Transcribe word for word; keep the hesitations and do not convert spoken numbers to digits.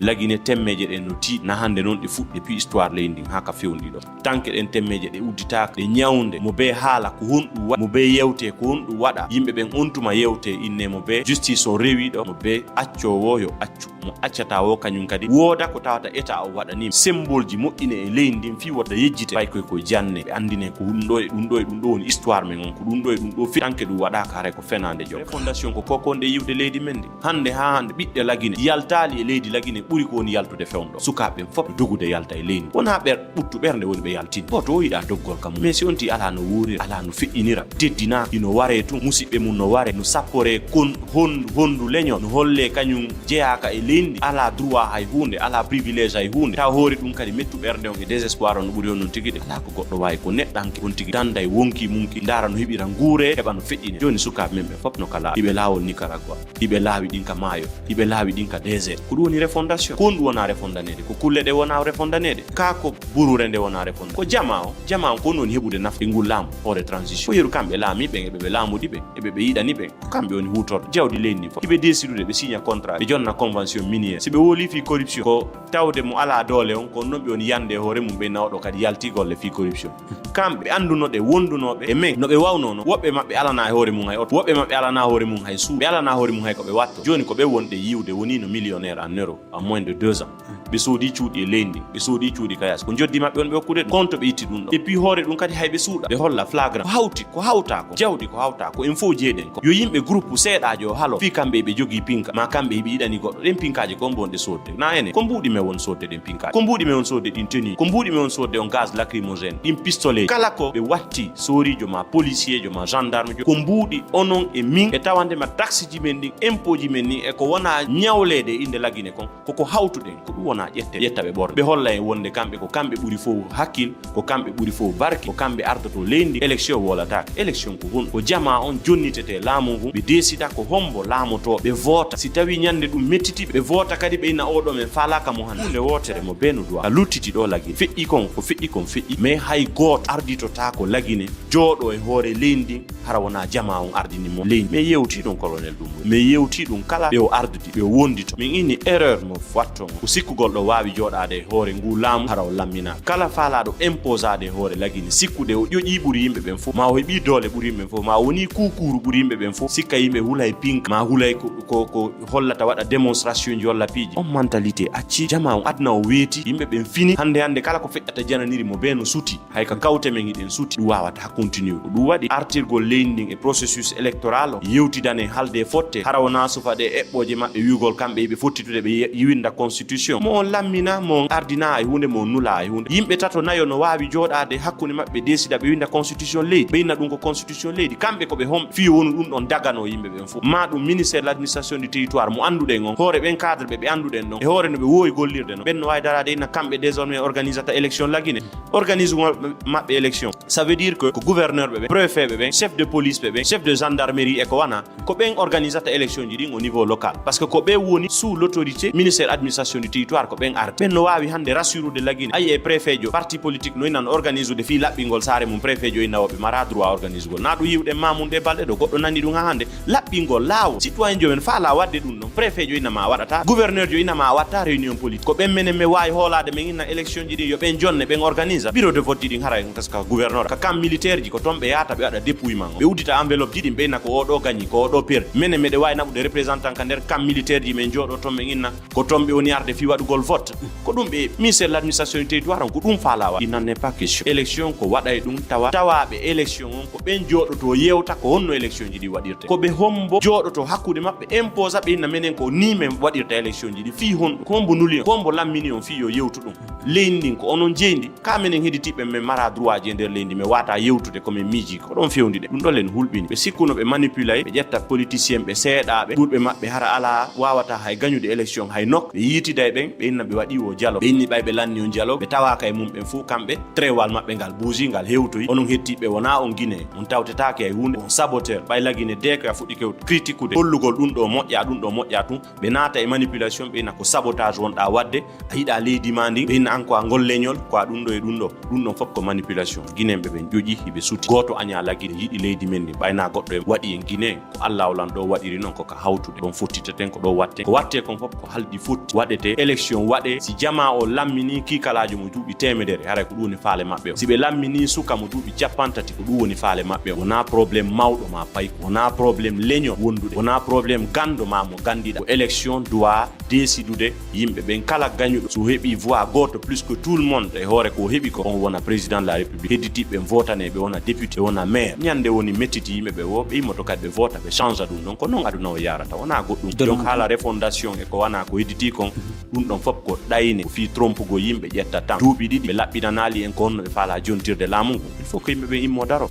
Lagine temmeeje ɗen no tiiɗi, na hannde non ɗe fuɗɗi depuis histoire leydi ndin haa ka fewndi ɗo. Tanke ɗen temmeeje ɗe udditaaka, ɗe ñawnde, mo bee haala ko honɗum wa-, mo bee yewte ko honɗum waɗa. Yimɓe ɓen on tuma yewte inne mo bee justice on rewi ɗo, mo bee accoowo yo accu. Mo accata wo kañum kadi wooda ko tawata état o waɗani. Symboleji moƴƴine e leydi ndin fii wota yejjite. Ɓay koy koye janne, ɓe anndine ko ɗum ɗo e ɗum ɗo e ɗum ɗo woni histoire men on, ko ɗum ɗo e ɗum ɗo fi-, tanke ɗum waɗaaka haray ko fenaande jokka. Refondation ko koko nde yiwde leydi men ndi. Hannde haa hannde ɓiɓɓe Lagine yaltaali e leydi Lagine ɓuri ko woni yaltude fewndo. Sukaaɓe ɓen fof no dogude yalta e leydi. Wonaa ɓer-, ɓuttu ɓernde woni ɓe yaltini. Gooto o yiɗaa doggol kam. Mais si on tii alaa no wuurira, alaa no feƴƴinira, teddinaa, ino waree tun, musiɓɓe mum no waree, no sapporee kon-, hon-, honndu leñol, no hollee kañum jeyaaka e leydi ndi, alaa droit hay huunde, alaa privilège hay huunde. Tawa hoore ɗum kadi mettu ɓernde on e désespoir on no ɓuri on non tigi de. Alaa ko goɗɗo waawi ko neɗɗanke on tigi danda e wonkii mum ki, ndaara no heɓira nguuree, heɓa no feƴƴinee. Jooni sukaaɓe men ɓen fof no ka laawi. Hiɓe laawol Nicaragua. Hiɓe laawi ɗin ka maayo, hiɓe laawi ɗin ka désert. Ko ɗum woni refondation. Ko honɗum wonaa refondaneede? Ko kulle ɗe wonaa refondaneede? Kaa ko burure nde wonaa refonda? Ko jamaa o, jamaa on ko honɗum woni heɓude nafti nguu laamu, hoore transition? Ko yeru kamɓe laamiiɓe ɓen, e ɓe ɓe laamudi ɓen, e ɓe ɓe yiɗani ɓen. Ko kamɓe woni huutorɓe jawdi leydi ndin fof. Hiɓe deesidude, ɓe signa contrat, ɓe jonna convention minière. Si ɓe woolii fii corruption, ko tawde mo alaa doole on, ko on non ɓe woni yande e hoore mum, ɓe nawɗo kadi yalti golle fii corruption. Kamɓe anndunoɗen, wondunooɓe e men, no ɓe wawnoo non. Woɓɓe maɓɓe alanaa e hoore mum hay oto, woɓɓe maɓɓe alanaa hoore mum hay suudu, ɓe alanaa hoore mum hay ko ɓe watto. Jooni ko ɓe wonde yiwde, wonii no millionnaire en euros, en moins de deux ans. Ɓe soodii cuuɗi e leydi ndin, ɓe soodii cuuɗi ka yaasi. Ko njoddi maɓɓe on ɓe okkude ɗum. Konto ɓe itti ɗum ɗo. Et puis hoore ɗum kadi hay ɓe suuɗa. Ɓe holla flagrant. Ko hawti, ko hawtaa ko. Jawdi ko hawtaa ko. En fof jeeɗen ko. Yo yimɓe groupe seeɗaajo o halo. Fii kamɓe ɓe jogii pinka, maa kamɓe hiɓe yiɗani goɗɗo. Ɗen pinkaaji ko on wonde soodde. Na enen. Ko mbuuɗi men won soodde ɗen pinkaaji? Ko mbuuɗi men won soodde ɗin tenue? Ko mbuuɗi men won soodde on gaz lacrymogène, ɗin pistolet? Kala ko ɓe watti, sooriijo ma, policier jo ma, gendarme jo, ko mbuuɗi onon e min, e tawande ma taxe ji men ɗin, impôt ji men ɗin, e ko wona ñawleede e innde Lagine kon, koko hawtuɗen, ko ɗum wona ƴette, ƴetta ɓe ɓorna. Ɓe holla en wonde kamɓe ko kamɓe ɓuri fof hakkil, ko kamɓe ɓuri fof barke, ko kamɓe ardoto leydi, élection wolataake. Élection ko honɗum? Ko jamaa on jonnitetee laamu ngun, ɓe deesida ko hombo laamotoo, ɓe voota. Si tawi ñande ɗum mettiti ɓe, ɓe voota kadi, ɓe inna oɗo men faalaaka mo hannde. Huunde wootere mo bee no duwa. A luttiti ɗo Lagine. Feƴƴi kon, ko feƴƴi kon feƴƴi. Mais hay gooto arditotaako Lagine, jooɗo e hoore leydi ndin, hara wonaa jamaa on ardini mo leydi. Min yewti ɗum, Colonel Doumbouya. Min yewti ɗum kala ɓe o arditi, ɓe o wondito. Min inni erreur mo watto mo. Ko sikkugol ɗo waawi jooɗaade e hoore nguu laamu, hara o lamminaa. Kala faalaaɗo imposaade e hoore Lagine, sikkude o ƴoƴii ɓuri yimɓe ɓen fof, maa o heɓii doole ɓuri yimɓe ɓen fof, maa o wonii kuukuuru ɓuri yimɓe ɓen fof, sikka yimɓe hulay pinka, maa hulay ko, ko, ko hollata waɗa démonstration ji walla piiji. On mentalité acci, jamaa on aduna o weeti, yimɓe ɓen fini. Hannde hannde kala ko feƴƴata jananiri mo bee no suti. Hay ka kawte men hiɗen suti, ɗum waawataa continuer. Ko ɗum waɗi artirgol leydi ndin e processus électoral o, yewtidanee, haalde e fotte, hara wonaa sufa ɗe eɓɓooje maɓɓe wi'ugol kamɓe hiɓe fottitude ɓe ye-, winda constitution. Mo on lammina, mo on ardina e huunde, mo on nula e huunde. Yimɓe tato nayo no waawi jooɗaade hakkunde maɓɓe, deesida ɓe winda constitution leydi. Ɓe inna ɗum ko constitution leydi. Kamɓe ko ɓe hom-, fii wonu ɗum ɗon daganoo yimɓe ɓen fof. Maa ɗum ministère de l'administration du territoire mo annduɗen on, hoore ɓen cadre ɓe ɓe annduɗen ɗon, e hoore no ɓe woowi gollirde non. Ɓen no waawi daraade inna kamɓe désormais organisata élection Lagine. Organise maɓɓe élection. Ça veut dire que ko gouverneur ɓe ɓen, préfet ɓe ɓen, chef de police ɓe ɓen, chef de gendarmerie e ko wana, ko ɓen organisata élection ji ɗin au niveau local. Parce que ko ɓe woni sous l'autorité ministère administration du territoire, ko ɓen arde. Ɓen no waawi hannde rassurude Lagine. Ayi e préfet jo, parti politique no inna no organisude fii laɓɓingol saare mum, préfet jo inna o ɓe mara droit organisugol. Na ɗum yiwɗen ma mum ɗe balɗe ɗo, goɗɗo nani ɗum haa hannde. Laɓɓingol laawol. Citoyen jo men faalaa waɗde ɗum ɗon. Préfet jo inna ma waɗata. Gouverneur jo inna ma watta réunion politique. Ko ɓen menen men waawi hoolaade men inna élection ji ɗin yo ɓen jonne, ɓen organisa. Bureau de vote ji ɗin hara en taska gouverneur. Ka camp militaire ji ko ton ɓe yahata ɓe waɗa dépouillement on. Ɓe uddita enveloppe ji ɗin ɓe inna ko o ɗo gañi, ko o ɗo perdi. Menen meɗen waawi naɓude représentant ka nder camp militaire ji men jooɗo ton men inna ko ton ɓe woni arde fii waɗugol vote. Ko ɗum ɓe ministère de l'administration du territoire on ko ɗum faalaa waɗ. Il n'en est pas question. Élection ko waɗa e ɗum tawa, tawaaɓe élection on ko ɓen jooɗoto yewta ko honno élection ji ɗi waɗirte. Ko ɓe hombo jooɗoto hakkunde maɓɓe imposa ɓe inna menen ko ni men waɗirta élection ji ɗi fii hon, ko hombo nuli on, ko hombo lammini on fii yo yewtu ɗum. Leydi ndin ko onon jeyndi, ka menen heditiiɓe men mara droit ji e nder leydi men wata yewtude ko men miiji ko ɗon fewndi ɗe. Ɗum ɗon len hulɓini. Ɓe sikkuno ɓe manipulay, ɓe ƴetta politicien ɓe seeɗaaɓe, ɓurɓe maɓɓe hara alaa, waawata hay gañude élection hay nokk. Ɓe yiitida e ɓen, ɓe inna ɓe waɗi o jalo. Ɓe inni ɓay ɓe lanni on jalo, ɓe tawaaka e mum ɓen fof kamɓe, trewal maɓɓe ngal buuji, ngal hewtoyi. Onon hettiiɓe wona on Guinée, on tawtetaake hay huunde, on saboteur. Ɓay la Guinée dès que a fuɗɗike critique ude, hollugol ɗum ɗo moƴƴa, ɗum ɗo moƴƴa tun, ɓe naata e Manipulation ɓeyna ko sabotage wonɗa wadde, a yiɗa leydi ma ndin, ɓeyna an ko a ngol leñol, ko a ɗum ɗo e ɗum ɗo. Ɗum ɗon fof ko manipulation. Guinéen ɓe ɓen ƴoƴi, hiɓe suti. Gooto aña laggi, yiɗi leydi men ndin, ɓayna goɗɗo e waɗi en Guinéen. Ko Allah o lan ɗo waɗiri non, ko ka hawtude. Ɗon fottiteten, ko ɗo watten. Ko watte kon fof ko halɗi fotti. Waɗete élection, waɗe. Si jamaa o lammini kiikalaajo mo duuɓi teemedere, haray ko ɗum woni faale maɓɓe o. Si ɓe lammini suka mo duuɓi cappanɗe tati, ko ɗum woni faale maɓɓe o. Wonaa problème mawɗo ma payko. Wonaa problème leñol wondude. Wonaa problème ganndo ma mo ganndiɗa. Ko élection doit décidude yimɓe ɓen kala gañuɗo. So heɓi voix gooto plus que tout le monde, e hoore ko o heɓi ko, on wona président de la république. Hedditiiɓe ɓen votane, ɓe wona député, ɓe wona maire. Ñande woni mettiti yimɓe ɓe wo, ɓe immoto kadi ɓe vota, ɓe change ɗum ɗon. Ko non aduna o yarata, wona goɗɗum. Donc haala refondation e ko wana ko hedditi kon, ɗum ɗon fof ko ɗayne, ko fii trompugol yimɓe, ƴetta tan. Duuɓi ɗiɗi ɓe laɓɓinanaali en ko honno ɓe faala jontirde laamu ngu. Il faut ko yimɓe ɓe immo daro.